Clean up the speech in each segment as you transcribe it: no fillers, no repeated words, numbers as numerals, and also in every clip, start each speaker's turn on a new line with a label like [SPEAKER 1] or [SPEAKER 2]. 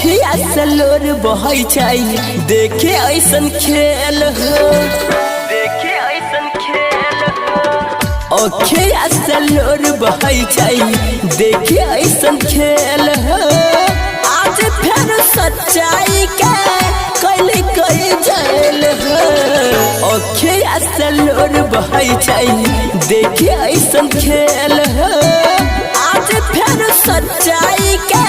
[SPEAKER 1] अखिया से लोर बहै छै देखे ऐसन खेल हो, देखे ऐसन खेल हो। अखिया से लोर बहै छै देखे ऐसन खेल हो। आज फेर सच्चाई के कैल कई जेल हो। अखिया से लोर बहै छै देखे ऐसन खेल हो। आज फेर सच्चाई के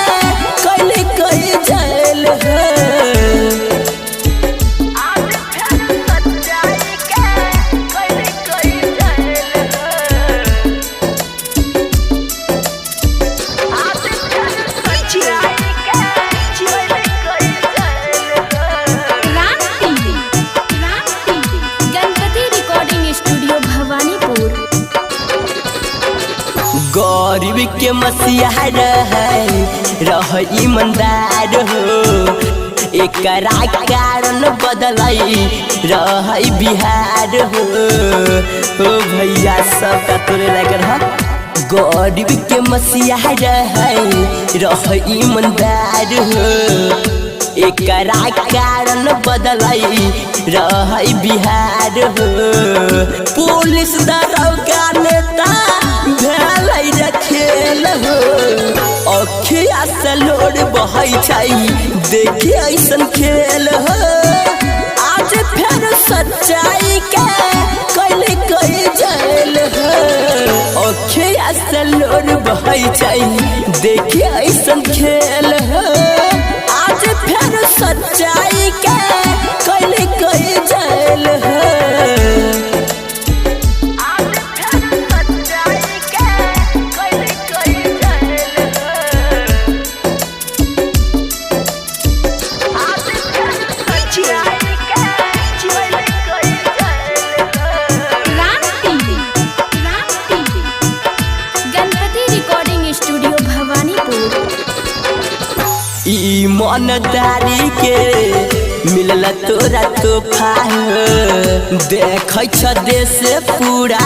[SPEAKER 1] कैल कई जेल हो। आज फेर सच्चाई के कैल कई जेल हो। आज फेर सच्चाई के कैल कई जेल हो।
[SPEAKER 2] क्रांति, क्रांति, गणपति रिकॉर्डिंग स्टूडियो भवानीपुर।
[SPEAKER 1] गरीब के मसीहा रहे रह ईमानदार हो, एकरा कारण बदलई रह बिहार हो। हो भैया सबका तोरे लायक रह। गरीब के मसीहा रहे रह ईमानदार हो, एकरा कारण बदलई रह बिहार हो। पुलिस दरोगा नेता भेलै रे खेल हो। अखिया से लोर बहै छै देखे ऐसन खेल हो। आज फेर सच्चाई के कैल कई जेल हो। अखिया से लोर बहै छै देखे ऐसन खेल हो। आज फेर सच्चाई के कैल कई जेल हो। आज फेर सच्चाई के कैल कई जेल हो। आज फेर सच्चाई के कैल कई जेल हो।
[SPEAKER 2] क्रांति, क्रांति, गणपति रिकॉर्डिंग स्टूडियो भवानीपुर।
[SPEAKER 1] ईमानदारी के मिलल तोरा तोहफा हो, देखै छ देश पूरा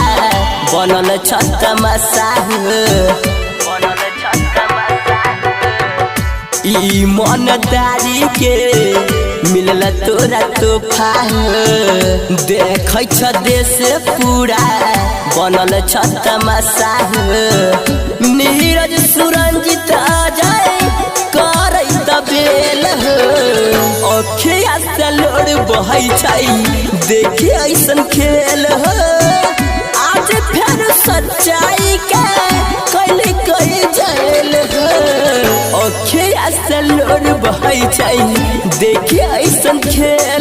[SPEAKER 1] बनल छ तमाशा हो, बनल छ तमाशा हो। ईमानदारी के मिलल तोरा तोहफा हो, देखै छ देश पूरा बनल छ तमाशा हो। नीरज सुरंजित अजय करै त बेल हो। अखिया से लोर बहै छै देखे ऐसन खेल हो। आज फेर सच्चाई के कैल कई जेल हो। अखिया से लोर बहै छै देखे ऐसन खेल।